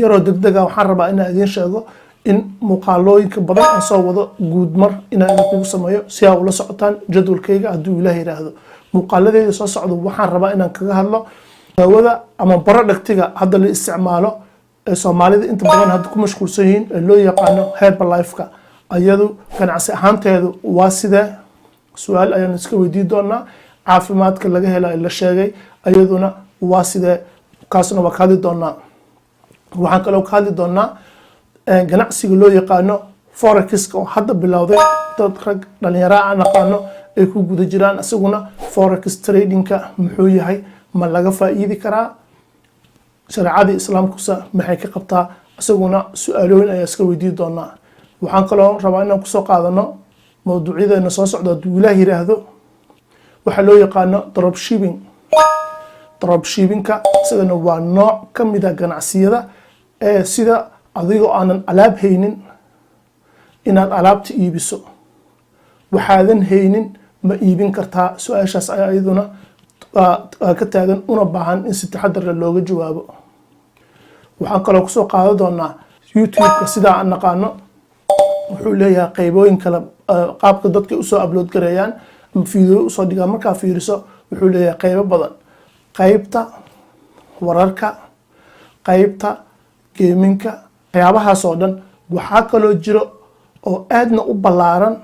Yaroo degdega waxaan rabaa inaan idiin sheego in muuqaalooyinka badan aan soo wado guudmar inaan idinkugu sameeyo si aa ula socotaan jadwalkayga, hadduu Ilaah yiraahdo. Muuqaaladeyda soo socdo waxaan rabaa inaan kaga hadlo daawada ama productiga hadda la isticmaalo ee Soomaalida inta badan hadda ku mashquulsan yihiin ee loo yaqaano Herbalifeka. Ayadu ganacsi ahaanteedu waa sidee? Su-aal ayaan iska weydiin doonaa. Caafimaadka laga helayo la sheegay ayaduna waa sidee? Kaasna waa ka hadli doonaa. Waxaan kaloo ka hadli doonaa ganacsiga loo yaqaano forexiska oo hadda bilowday, dad rag dhalinyaro aan aqaano ay ku guda jiraan. Isaguna forex tradingka muxuu yahay? Ma laga faa'iidi karaa? Shareecadii Islaamkusa maxay ka qabtaa? Isaguna su-aalooyin ayaa iska weydiin doonaa. Waxaan kaloo rabaa inaan kusoo qaadano mawduucyadeena soo socda, hadduu Ilaah yiraahdo, waxaa loo yaqaano dropshipping. Dropshippingka isagana waa nooc ka mid a ganacsiyada ee sida adigoo aanan alaab haynin inaad alaabta iibiso. Waxaadan haynin ma iibin kartaa? Su-aashaas ayaa iyaduna ka taagan, una baahan in si taxadar leh looga jawaabo. Waxaan kaloo kusoo qaadan doonaa YouTube-ka. Sidaa aan naqaano, wuxuu leeyahay qeybooyin kale, qaabka dadka usoo upload gareeyaan ama video usoo dhigaan. Markaa fiiriso, wuxuu leeyahay qeybo badan: qeybta wararka, qeybta gamingka, waxyaabahaas oo dhan. Waxaa kaloo jiro oo aadna u ballaaran,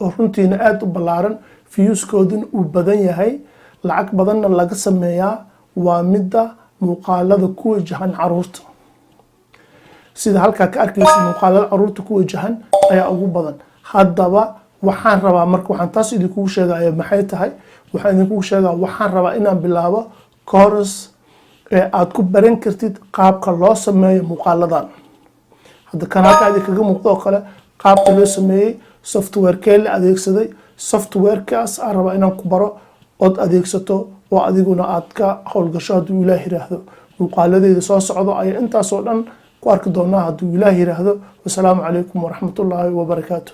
oo runtiina aada u ballaaran, viewskooduna uu badan yahay, lacag badanna laga sameeyaa, waa midda muuqaalada ku wajahan caruurta. Sida halkaa ka arkaysa, muuqaalada caruurta ku wajahan ayaa ugu badan. Haddaba waxaan rabaa marka, waxaan taas idinkugu sheegaya maxay tahay? Waxaan idinkugu sheegaa, waxaan rabaa inaan bilaabo course ee aad ku baran kartid qaabka loo sameeyo muuqaaladan hadda kan halkaa idinkaga muuqdo oo kale, qaabka loo sameeyey, softwarekee la adeegsaday. Softwarekaas aan rabaa inaan ku baro ood adeegsato oo adiguna aad ka howlgasho, hadduu Ilaah yiraahdo. Muuqaaladeeda soo socdo ayaa intaasoo dhan ku arki doonaa, hadduu Ilaah yiraahdo. Wasalaamu calaykum waraxmatullaahi wabarakaatu.